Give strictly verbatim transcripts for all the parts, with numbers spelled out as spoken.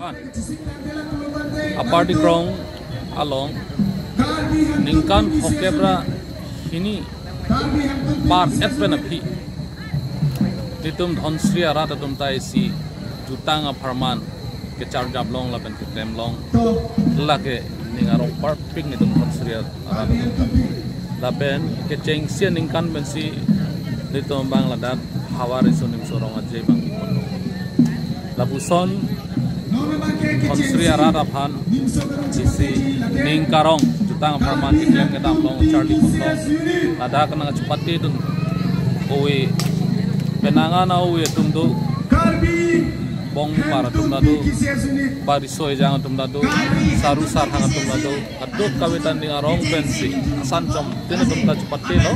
Upper Dikrong along ningkan phokep ra hini par-et pen aphi nitum Dhansiri arat atum ta isi jutang apharman kecharjap long lapen keklem long, lake ning arong parpik nitum Dhansiri arat atum ta. Lapen kechengsi aningkan pensi nitum abang ladak havar iso nimso rong aje abang ipon long. Lapuson Dhansiri arat aphan isi ning karong jutang apharman keklem kedam long, charli pon long. Ladak nangchepate dun ove, penang an ove atum do, bongpar atum ta do, bariso ejang atum ta do, saru sarhang atum ta do. Kadokave ta ning arong pensi asan chom tin atum ta chepate lo.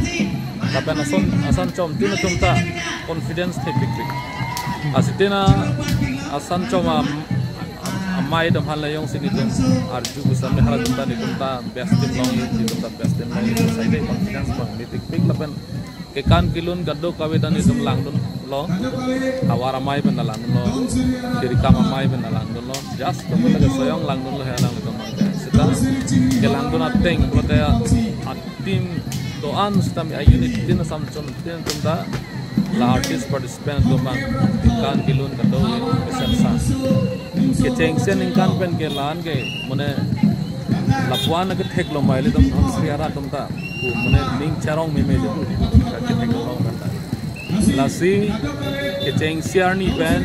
Lapen ason, asan chom tin atum ta confidence thepikpik. Asitina asan chom am, am, amei atum aphan le jongsi nitum arju pusitame halatum ta nitum ta best team long, nitum ta best team long, sai de confidence abang mepikpik lapen kekan kelun kadokave ta nitum langdun lo. Havar amei pen ta langdun lo, Tirikam amei pen ta langdun lo, just to lake soyong langdun lo he alanglitum. Seta kelangdun ateng pulote a-team do-an sitame a-unit tin asam chom tin atum ta la artist participant atum abang kekan kelun kadokave mesen sa. Kechengsi aningkan pen ke la-an ke mane lapuan kethek lo mai ilitum Dhansiri arat atum ta. Pu mane ning charong meme je pu kethek lo mai ta. Lasi kechengsi arni pen,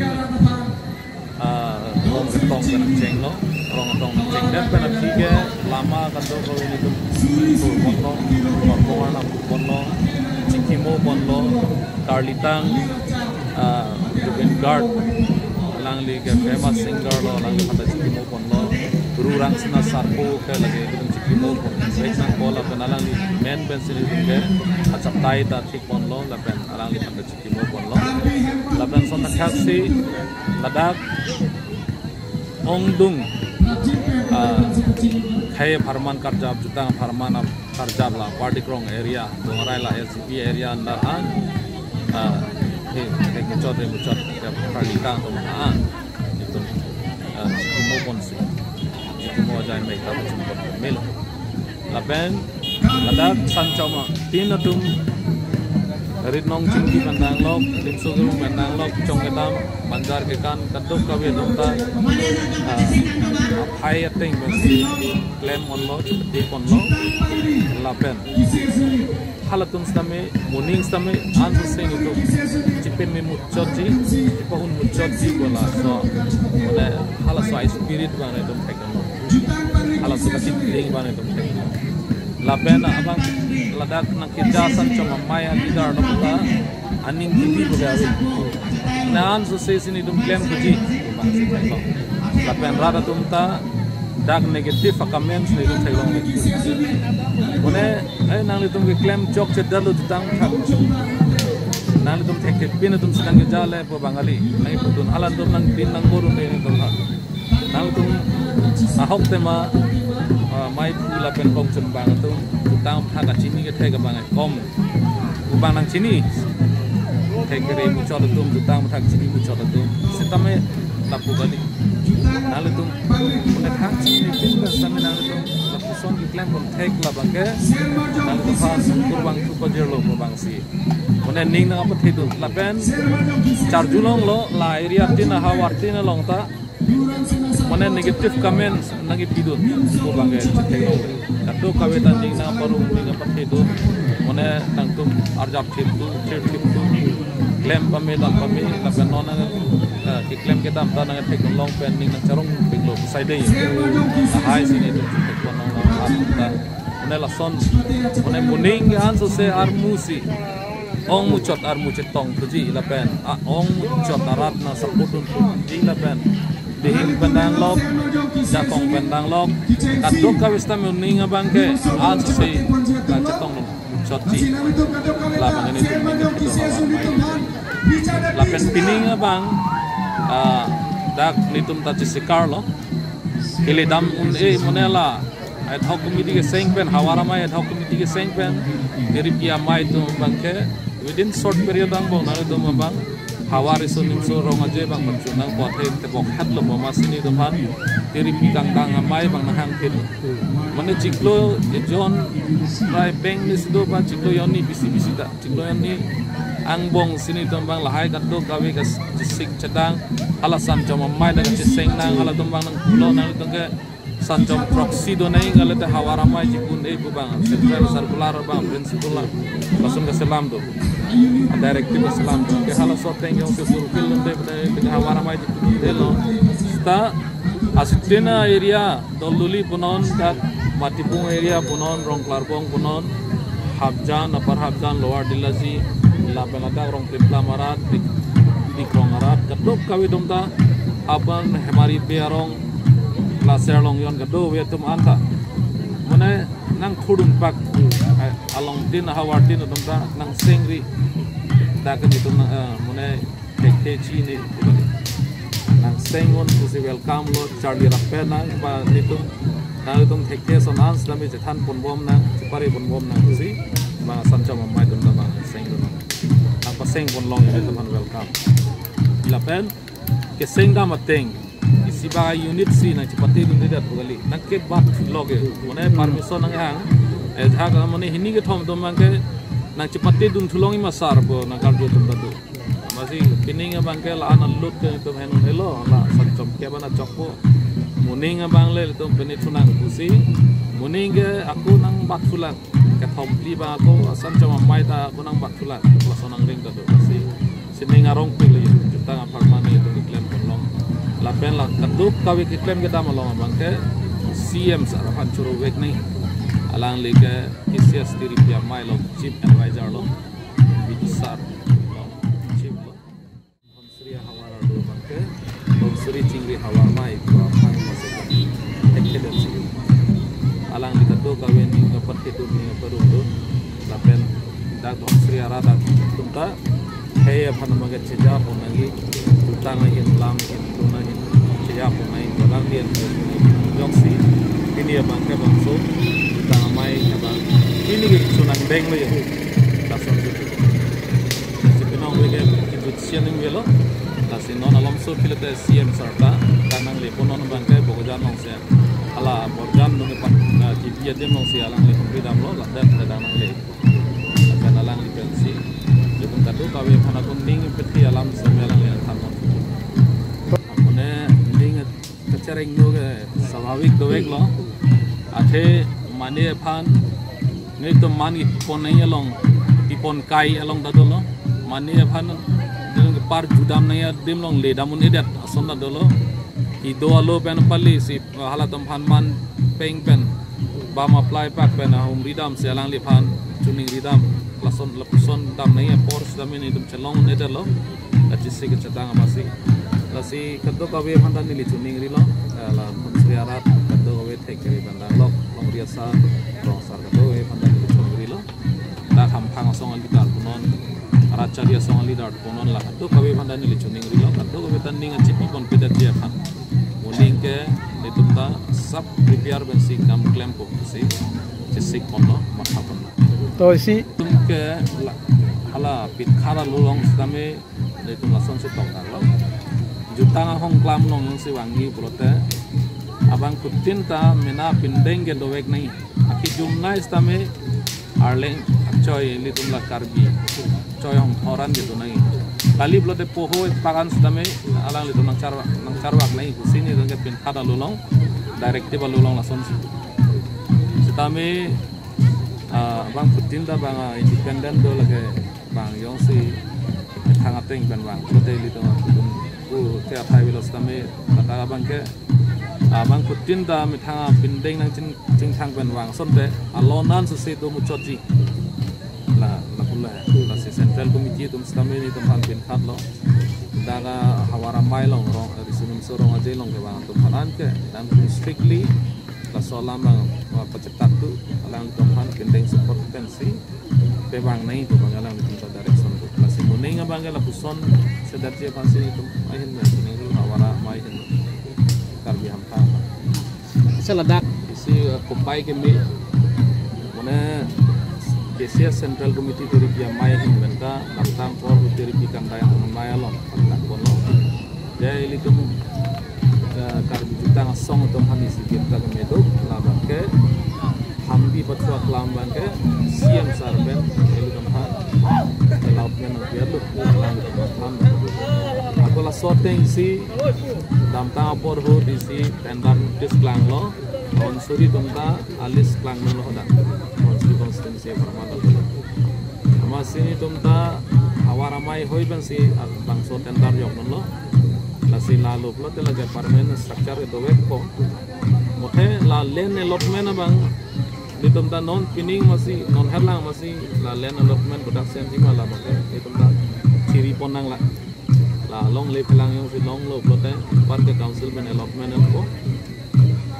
ah, rong ketong pen chenglo, rong ketong pen cheng det pen aphi ke lama kadokave nitum tur pon lo, pon lo, pon lo, chikimo pon lo, karlitang, ah, Zubeen Garg, alangli ke famous singer lo, alangli aphan ta chikimo pon lo, Ru Rangsina Sarpo ke lake nitum chikimo pon, bek nangpo lapen alangli men pensi nitum ke achaptai ta thik pon lo lapen alangli aphan ta chikimo pon lo. Lapen ason thakthak si ladak ongdung, ah, khei apharman karjap, jutang apharman ap-, karjap la Upper Dikrong area, Dongrai la S G P area under an, ah, he, he muchot, he muchot, ya, karlitang atum an, itum, ah, chikimo ponsi, chikimo ajai mek ta muchot pon melo. Lapen ladak asan chom tin atum, Ritnong Chingki pen danglok, Limso Gurung pen danglok, chong kedam, banjar kekan, kadokave atum ta, ah, aphai ateng pensi klem pon lo, chepate pon lo. Lapen halatum sitame, moning sitame, ansose nitum chepame muchotji, chepahun muchotji pu laso, mane halaso a-spirit abang nitum thek lo. Halaso kachingthing abang nitum thek lo. Lapen abang ladak nangkeja asan chom amei a-leader atum ta aning kipi pu ke ave. Ansose si nitum klem thuji abang si thek lo. Lapen rat atum ta dak negative a-comments nitum theklongle. Mane, eh, nanglitum keklem chokche det lo jutang thak. Nanglitum thekthepin atum si nangkeja le pu abang kali. Nangkepudun alanglitum nangdin nangbor un-e nitum ha. Nangtum ahok tema, ah, maiphu lapen kongchun abang atum jutang aphan kachini kethek abang kom. Pu abang nangchini. Thek kere muchot atum, jutang aphan chini muchot atum. Sitame lapu kali. Nanglitum mane thang chini pin ba sitame nanglitum lapuson keklem pon thek labang ke nanglitum aphan kurvangthu pajirlo pu abang si. Mane ning nangpathedun lapen charjulong lo la area tin ahavar tin along ta. Mane negative comments nangkepidun pu abang ke chetheklongle. Kadokave ta ning nangparong ning nangpathedun. Mane nangtum arjap thip tu, thip thip tu. Klem pame dam pame, lapen non nang, eh, keklem kedam ta nangtheklong pen ning nangcharongpiklo pu sai de. Lahai si nitum chetheklong long long ta. Mane lason, mane moning ke ansose armu si. Ong muchot armu chetong thuji lapen, ah, ong muchot arat nang support dun thuji lapen. Dihin pen danglok, Jakong pen danglok, kadokave sitame moning abang ke ansose, ah, chetong dun muchotji. Labang nitum lapen pining abang, ah, dak nitum ta chesikar lo. Ili dam un-e mane la ad hoc committee keseng pen, havar amei ad hoc committee keseng pen, diri pi amei atum abang ke within short period angbong nanglitum abang Havar Riso Nimso Rong Aje abang pachun nangpo athe tebok hat lo, boma si nelitum aphan tiripi kangdang amei abang nanghangphi. Mane chiklo ejon rai peng ni si do ba, chiklo jonni bisi bisi ta. Chiklo jonni angbong si nelitum abang lahai kadokave kachesik chedang, hala sanchom amei nangcheseng nang, halatum abang nangpulo nangtum ke sanchom proxy do nang, ngalite havar amei chipun-e pu abang, central circular abang, principle la, lason kaselam do. Directive kaselam do. Ke halaso ateng jongsi fulfill un'e pu, ke havar amei chipun-e lo. Seta Astina area, Dolduli punon, dak Matipung area punon, Rongklarbong punon, Hapjan, Upper Hapjan, Lower Dillaji, lapen ladak Rongpitlam arat, Dik-, Dikrong arat, kadokave atum ta, aban Hemari Bey arong, Laser Longjon kadokave atum anta. Mane nangthurdun pak, eh, alongtin, havartin atum ta, nangsengri. Dak nelitum nang, eh, mane thekthe chini, nangseng un pusi welcome lo, charli rap pen nang, ba nelitum, nanglitum thekthe ason an sitame chethan ponbom nang, chepare ponbom nang pusi, ba sanchom amei atum ta ba seng dun nang. Nangpaseng pon long, nelitum aphan welcome. Lapen, keseng dam ateng, isi ba unit si nangchepate dundedet pu kali, nangkebat lok e, mane permission nanghang, eh, jahak mane hini kethom atum abang ke, nangchepate dun thu long ima sar pu nangkarju atum ta do. Amatsi pining abang ke la-an alut ke nelitum henun helo, la sanchom ke bana chokpo. Moning abang le nelitum pini thunang pusi. Moning ke ako nangbat thulang. Kethom phli abang ako sanchom amei ta ako nangbat thulang. Lason nangring ta do. Si sining arong pik le jutang apharman nelitum keklem pon long. Lapen la kadokave keklem kedam along abang ke C M sir aphan choro vek nang. Alangli ke K C S tiripi amei lo, Chief Advisor lo. Bidisar, Chief lo. Dhonsiri havar arlo abang ke, Dhonsiri chingri havar amei pu aphang masuk. Thekthe det si. Alangli kadokave ning kapat kedun ning aparum do. Lapen dak Dhonsiri arat atum ta, hei aphan abang ke cheja pon nangji, jutang ahin, lam ahin, dun ahin, cheja pon nangji, balang dien, jongsi, pini abang ke bangso, jutang amei abang, pini ke chunang deng lo ya, lason si. Si penang we ke kibut sian ning velo. Lasi non alomso pilote C M sir ta, ta nanglepon non abang ke Bokajan along si. Hala Borjan nung ke pat, na, T V adim along si alangli humri damlo, ladak ta nangle. Lapen alangli pensi. Jepun kadokave aphan ako ning pethi alam sitame alangli nangthan non. Mane ning kachereng do ke swabhavik dovek lo. Athe mane aphan nelitum man ipon nai along, ipon kai along ta dolo. Mane aphan nelitum kepar judam nai adim along ledam un-edet ason ta dolo. Ido alo pen pali si halatum aphan man peng pen bam apply pak pen ahumri dam si alangliphan choningri dam. Lason lapuson dam nai apor sitame nelitum chelong un-edet lo. Kachesik kachetang amatsi. Lasi kadokave aphan ta neli choningrilo. Eh, la Dhonsiri arat kadokave thek keri bandang lok, longri asar, rong asar kadokave aphan ta neli choningrilo. Dak hamphang asong a-leader punon, arat chari asong a-leader punon, la kadokave aphan ta neli choningrilo, kadokave ta ning achipi ponpedet dia aphan. Moning ke nelitum ta sab prepare pensi kam klempo pusi chesik ponlo, matha ponlo. To isi. Nelitum ke la, hala pit khara lulong sitame nelitum lason si tokdaklo. Jutang ahong klam along jongsi vangji pulote abangphutin ta mena pindeng ke dovek nai. Akejun nai sitame arleng achoi, ilitum la Karbi choi hong thoran kedo nai. Kali pulote poho ipakan sitame alanglitum nangchar, nangcharvak nai pusi nelitum ke pin khat alulong, directive alulong lason si. Sitame, ah, abangphutin ta bang, ah, independent do lake bang jongsi thang ateng pen vang. Kote ilitum atum ku ke athai avelo sitame kata abang ke, ah, abangphutin ta methang apindeng nangching, chingthang pen vang asonte alon an sese do muchotji. La, la pula. Lasi central committee atum sitame nelitum aphan pin khat lo. Dak havar amei along, rong, Riso Nimso Rong Aje along kevang atum aphan ke nangtum strictly laso alam abang, ah, pachetak tu, alanglitum aphan pindeng support pensi pevang nai pu abang alanglitum ta direction tu. Lasi moning abang ke lapuson sedarji aphan si nelitum ahin me, nelitum havar amei ahin me. Karbi hamphang. Asa ladak. Isi, eh, kopai keme, mane K C S Central Committee tiripi amei ahin pen ta, daptang kor Ripi kandai ang mai along, ang ponlo. Jadi ilitum, eh, Karbi Jutang Asong atum aphan isi gift ta kemeduk, labang ke Hampi pathua kelang abang ke C M sir pen ilitum aphan allotment nangpiarlo, kelang ilitum aphan. Ako laso ateng si damtang apor ahut isi tender notice kelanglo, Bansuri atum ta a-list kelang nanglo hadak, Bansuri constituency apharman lo. Amatsi netum ta havar amei hoi pensi labangso tender joknanglo. Lasi lalu pulote lake permanent structure kedovekpo. Mate la land allotment abang netum ta non pining amatsi, non herlang amatsi la land allotment production si ma la mate netum ta chiri pon nanglo. La longle phelang jongsi longlo pulote, anparke council pen allotment nangpo.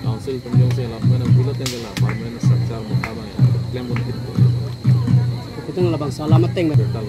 Council pen jongsi allotment nangpo pulote la permanent structure mokha abang ya klem pon kit. Kutang labangso alam ateng. Betul.